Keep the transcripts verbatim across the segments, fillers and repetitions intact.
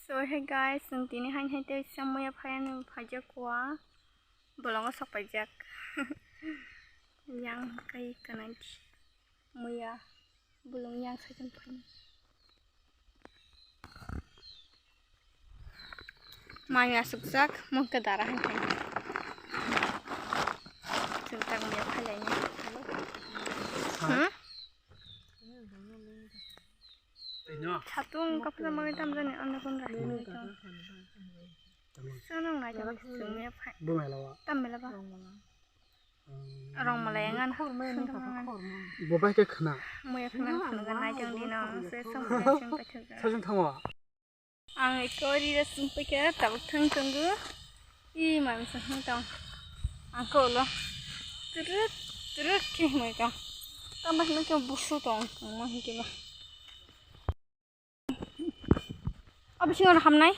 So hey guys, chwng tini hain hai tei sa muya phaiani phaijak kua bolongo sok paijak. Yang kai kanai muya bolong yang sai tong phai. Mami asukjak mungke dara hai hai. Chwng tak muya phailaini. Hmm? Satung kapla magi tamjani anda kun rai. Sanang nai jaba sumya phai. Tam bela ba. Rong malai angan. Bo bai khe khna. Muya khna khna nai jang dino. Se sam sim paithak. Sajung thango. Ang eko rira sumpai khe tabuk thang tongo. I mami sa hwn tong. Ang ko ulo. Turut turut khe hwnwi tong. Tamo hwnwi khe busu tong. Tamo hwnwi khe ba. Abi singo hamnai.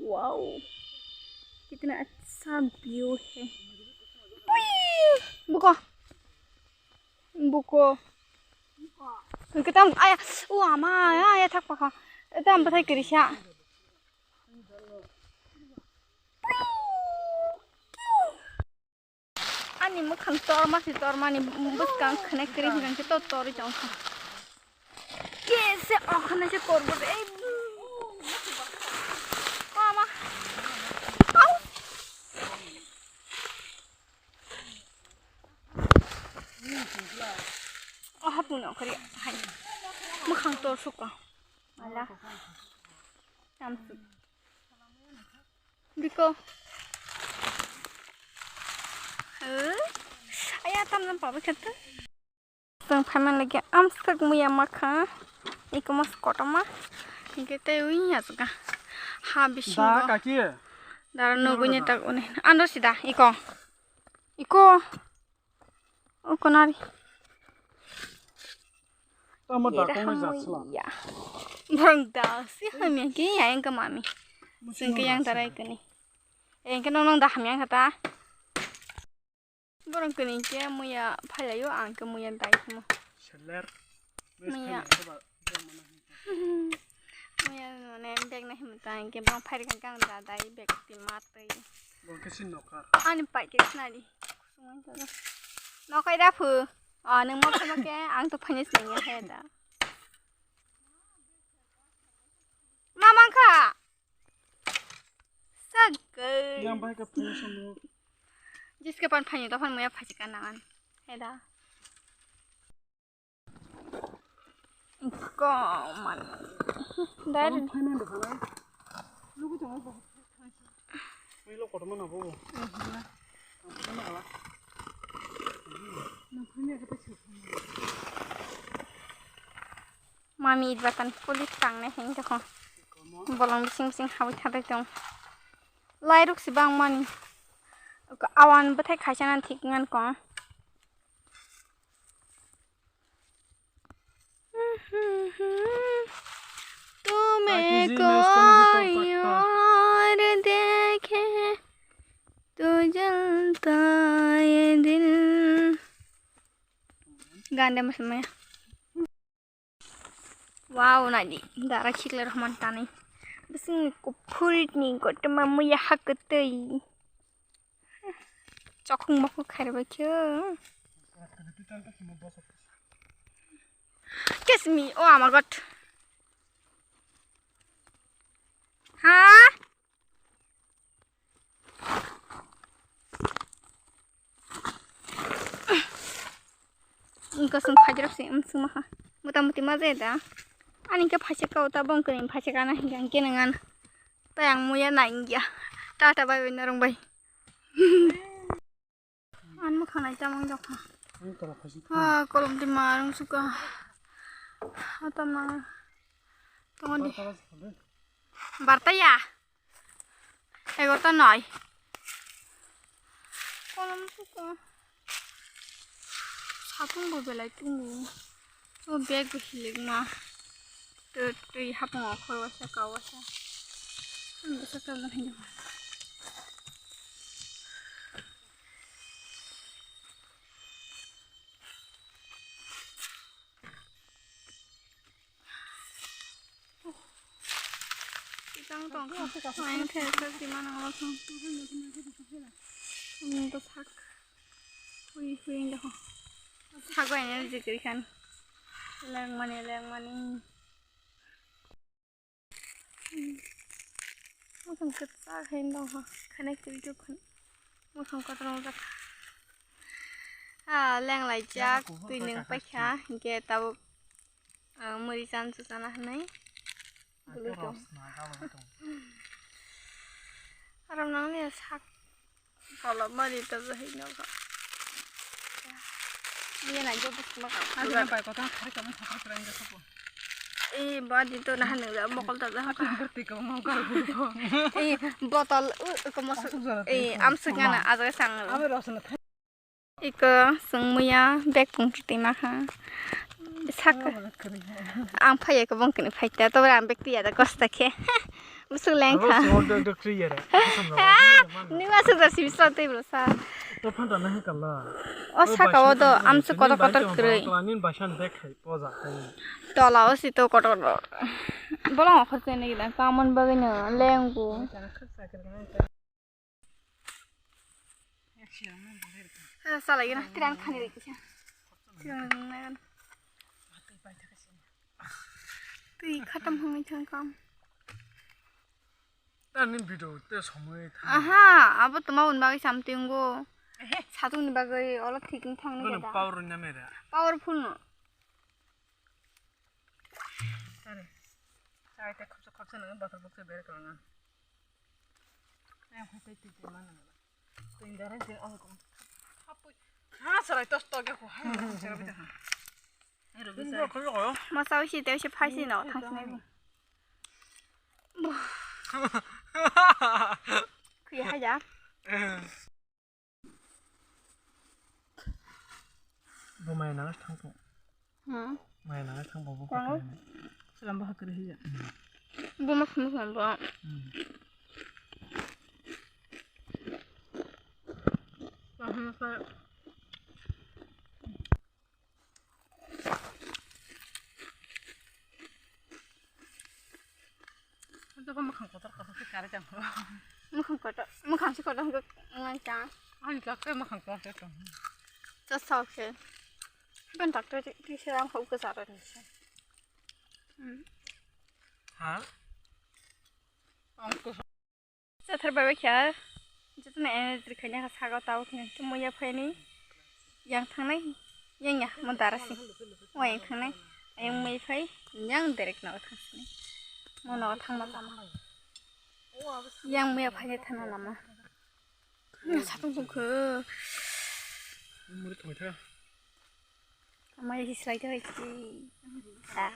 Wow. Kitna acha view hai. Pui! Buko. Buko. Kitam aya. U ama aya aya thak pakha. Kitam bathai kirisa. Ani mwkhang torma se tormani bwskang khwnek kwrwi hwnkhe to torwi tongkha. Kese okhana se korbo de. Ei. Mama. Au. Oha puno kari hai. Mwkhang tor suka. Ala. Tamsu. Biko. Huh? Aya tam nam pabikha tu. Chwng phaimani lagi amswk muya makha. Iko mas kotorma. Hingke tei ui yasga. Ha bisingo. Da kaki. Dara nugui ni tak uni. Ando sida iko. Iko. O konari. Tamo da kongni jasla. Ya. Borong da si hamya ke ya yang ke mami. Sing ke yang tarai kani. Yang ke nong nong da hamya kata. Borong kani ke muya phailayo ang ke muya dai mo. Seller. Muya. Muya mane bag na himta ang ke borong phai kan kang da dai bag ti matri. Borong ke sin nokar. Ani pai ke sinari. Nokai da phu. Ah, nang mo khe mo khe ang to phani sinai ya he da. Mamang kha. Sagoi. Yang bai ka phani somo. Jiske pan phani to phan mo ya phaji ka nangan. He da. Ko man. Dar. Phai man de phai. Lugu jong bo. Mai lo kotor mana bo. Mami id batan police tangnai heng tokho. Bolong bising bising hawi thadai tong. Lairuk si bang mani. Awan bwthai khaisa nan thik ngan ko. तुम्हें कोई और देखे तो जलता ये दिल। Ganda mas maya. Wow, nadi dara khikla rohman tani. Bising kuphuri ni gotma muya hakatei. Chokung mokung khairbai khe. Kiss me, oh my God. Ha? Ingkasung phajrap se, um, sung maha. Mota moti ma jai da. Ani ke phaisa kau ta bong kene phaisa kana hinga kene ngan. Tayang muya na ingya. Tata bye bye narong bye. An ma khanai tamang jokha. Ang tara phaisa. Ha, kolom ti marung suka. Atam na. Tongo di. Barta ya. Egarota noi. Kolom suka. Satung bo belai tungo. O bag bo hilikma. Twi, twi hapung okhor wasa ka wasa. Ang bwsa ka lang hinyo. Tang tong kha. Ang khe sa si ma nang lo thang. Ang to sak. Hui hui ang kha. Sak bai ne jikri khan. Leng mani, leng mani. Mukhang kwchak hai wng tong kha. Khani kwrwi khe khun-, mukhang kotor wngjak. Ah, leng laijak, twi nwng paikha, hinkhe tabuk, ah, muri chan su chana hinwi. Bwlwi tong. Aro nangni sak. Kolom mani to jahai no kha. Iya na jo bus ma ka. Asa na bai kotong khari kami sakra kra inja sopo. Eh, badi to na hanung da mokol ta jahai. Asa na berti ko mau kar bu ko. Eh, botol, uh, ko mos. Asuk jara eh, tu. Amsuk ngana aja sang. Ame rosna. Iko sung muya bag pung tuti ma kha. Sak. Ang phai ko bong kini phai ta to ang bag tiya da kosta khe. Busuk leng kha. Abo song dok dok tri yara. Ni ma su da sibis tei bro sa. To phan ta na kala. O saka o do amsu kotor kotor kwrwi. Nin bai san bag khai poja khai. Tola o si to kotor kotor. Bolong okhor se ni da kamon bagwi no lengu. Salai gana tirang khani rikisa. Tirang nang. Twi khatam hwnwi thang kam. Tani video te somoi tha. Aha, abo toma un bagwi samtingo. Satung ni bagwi olo thik ni thang ni. Power ni mera. Powerful no. Tare. Chai te khopsa khopsa nang bottle box ber ko nang. Ayang khopsa twi twi mana nang. Twi dare twi ong ko. Hapui. Ha sarai tos to ge ko. Ha sarai bita ha. Masa usi te usi phaisi no thangsinai. Khuya haja. Bo maya nang thang ko. Hmm. Maya nang thang bo bo. Selam bo hakri hiya. Bo mas mas bo. Hmm. Bahana sa. Ito ko makhang kotor kotor se kare jang. Makhang kotor, makhang si kotor ko ngai ta. Ani ka ke makhang kotor to. To sok se. Ban tak to ti se ang ko ke sara ni se. Hmm. Ha? Ang ko Chathar bai bai kha, jotono energy khaina kha sago tabo khe muya phaini yang thangnai, yang ya mo dara si, o yang thangnai, yang muya phai, yang direct no thangsini, mo no thangma tama, yang muya phaini thana lama, satung tungkho, muya hislai thai si, ha,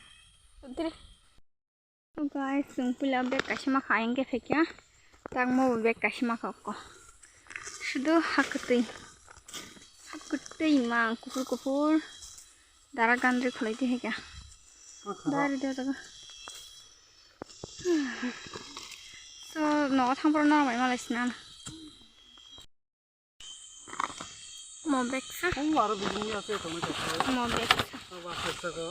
untri. Guys, chwng puila bag kaisa ma kha, ayang khe phaikha. Tangma bo bag kaisa ma kha ko. Sudu ha kwtwi. Ha kwtwi mang kuphur kuphur. Dara gandri khwlai di haikha. Dari do jaga. So, nogo thang phuru norok bai malai sinana. Mo bag sa. Kung aro bijing ya se tongwi tongkha. Mo bag sa. Aba se sa ko.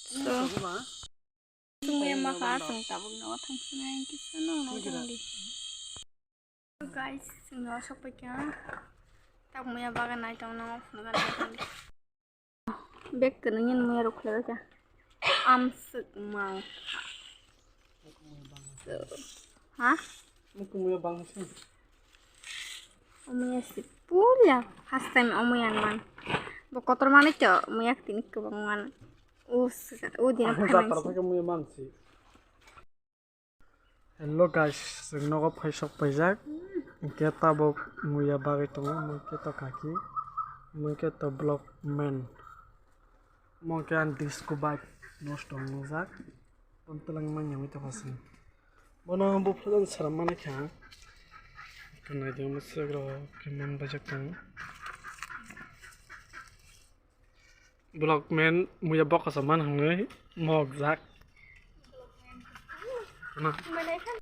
So. Tongma. Sungya ma kha, sung tabuk no thang sinai kisa no no thang di. So guys, sung no sok pai kya. Tak muya bagan nai tong no, bagan nai tong di. Bag kwrwngni muya rok khlai kha. Amswk mang. So, ha? Muya bangsi. Omuya si puya first time omuya man. Bo kotor manwi to muya tini kwbang man. Us, udin phaimani. Muya mansi. Hello guys, chwng nogo phai sok paijak. Hinkhe tabuk muya bagwi tongo, mui khe to kaki, mui khe to vlog man. Mo khe ang disco bike nosto wngjak. Tong twlang manya mui tongkha se. Bono buphujan sara mana kha. Kwnai de mo sugro khe man bajak tongo. Vlog man muya boksa man hwnwi mokjak. Na.